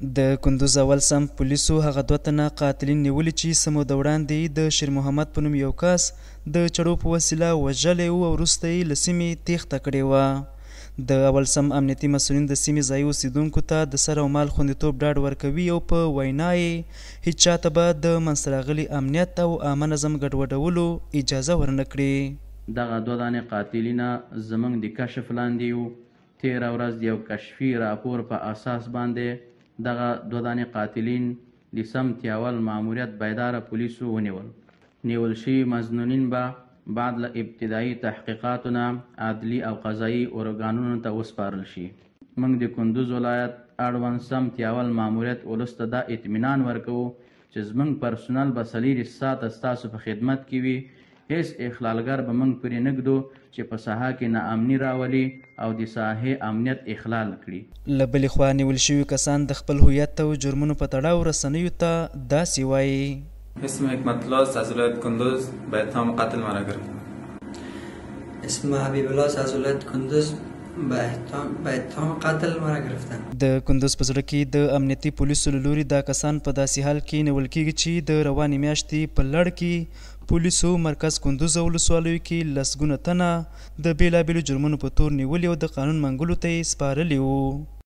د کندوز اول سمت پولیسو هغه دوه تنه قاتلین نیولي چې څه موده وړاندې یې د شیرمحمد په نوم یو کس د چړو په وسیله وژلی و او وروسته یې له سیمې تېښته کړې وه. د اول سم امنیتي مسؤلین د سیمې ځايي اوسېدونکو ته د سر او مال خوندیتوب ډاډ ورکوي او په وینا یې هیچا ته به د منځته راغلي امنیت او عامه نظم ګډوډولو اجازه ورنه کړي. دغه دوه دانې قاتلینه زمونږ د کشف لاندې وو تیره ورځ د یو کشفي راپور په اساس باندې دغه دوه دانې قاتلین د سمت اول ماموریت بیداره پولیسو ونیول. نیول شوي مظنونین به بعد له ابتدايي تحقیقاتو نه عدلي او قضايي ارګانونو ته وسپارل شي. موږ د کندوز ولایت اړوند سمت اول ماموریت ولس ته دا اطمینان ورکوو چې زموږ پرسونل به څلېرویشت ساعته ستاسو په خدمت کې وي، هېڅ اخلالګر به موږ پرې نه ږدو چې په ساحه کې ناامني راولي او د ساحې امنیت اخلال کړي. له بلې خوا نیول شوي کسان د خپل هویت او جرمونو په تړاو رسنیو ته داسې وايي. اسم حکمت الله است از ولایت کندوز به اتهام قتل مرا گرفتند. اسم حبیب الله است از ولایت کندوز به اتهام قتل مرا گرفتند. د کندوز په زړه کې د امنیتي پولیسو له لوري دا کسان په داسې حال کې نیول کېږي چې د روانې میاشتې په لړ کې پولیسو مرکز کندوز او ولسوالیو کې لسګونه تنه د بېلابېلو جرمونو په تور نیولي او د قانون منګولو ته یې سپارلي وو.